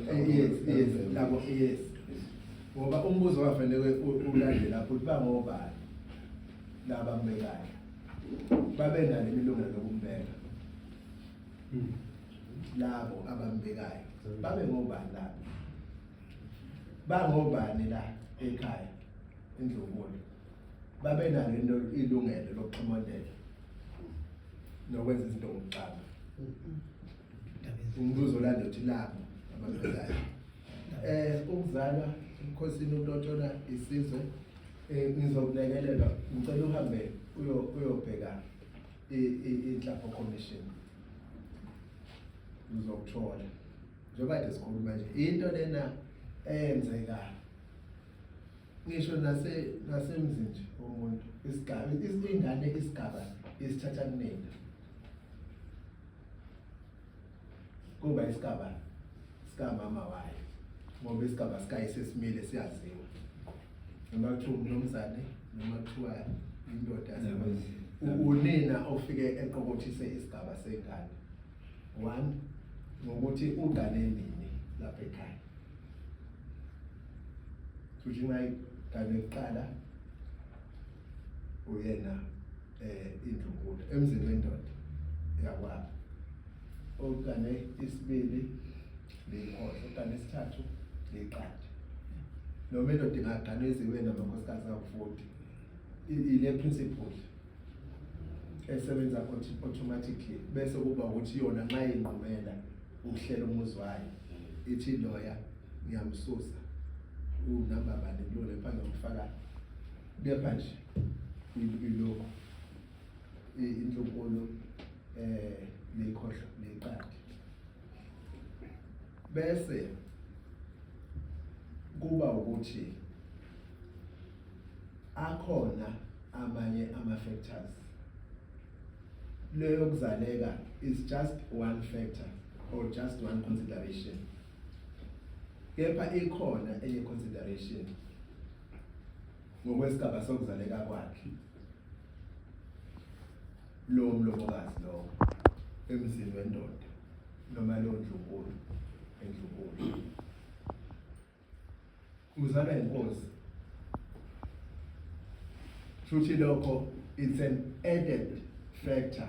Yes, labo, yes, ngoba umbuzo wafanele ulandele lapho ukuthi bangobani laba mbekayo, babenalo ilungelo lokumbeka labo abambekayo, babe ngobani labo, bangobani la ekhaya endlunkulu, babenalo into ilungelo lokuxhomondela nokwenza izinto ngokuxaba. Umbuzo olandela uthi labo abambekayo, ukuzalwa emkhosini, ukulotsholwa isizwe, ngizokulekelela, ngicela uhambe uyobheka inhlapho commission, uzokuthola. Njengoba nje sikhuluma nje, into lena eyenzeka ngisho nasemzini nje womuntu, isigaba ingane, isigaba isithatha kunina, kuba isigaba sikamama wayo, ngoba isigaba sikayise simile, siyaziwa, noma kuthiwa umnumzane noma kuthiwa indoda, unina ofike eqokothise isigaba sengane. One, ngokuthi ugane nini lapha ekhaya, futhi ungayigane kuqala uyena indlunkulu emzini wendoda yakwabo, ogane isibili liyikhohlo, ogane isithathu liyiqadi, noma indoda ingagana iziwe namakhosikazi awu-40, ile principle esebenza automatically. Bese kuba ukuthi yona nxa inqumela ukuhlela umuzi wayo, ithi loya ngiyamsusa, unamba bani kulo lepha ngiyomfaka, kepha nje ilokhu indlunkulu leyikhohlo leyiqadi. Bese kuba ukuthi akhona amanye ama factors. Leyo kuzaleka is just one factor or just one consideration, kepha ikhona enye consideration ngokwesigaba sokuzaleka kwakhe lo mlobokazi lowo emzini wendoda noma lo ndlunkulu endlunkulu. Uzalwa inkosi, futhi lokho it's an added factor.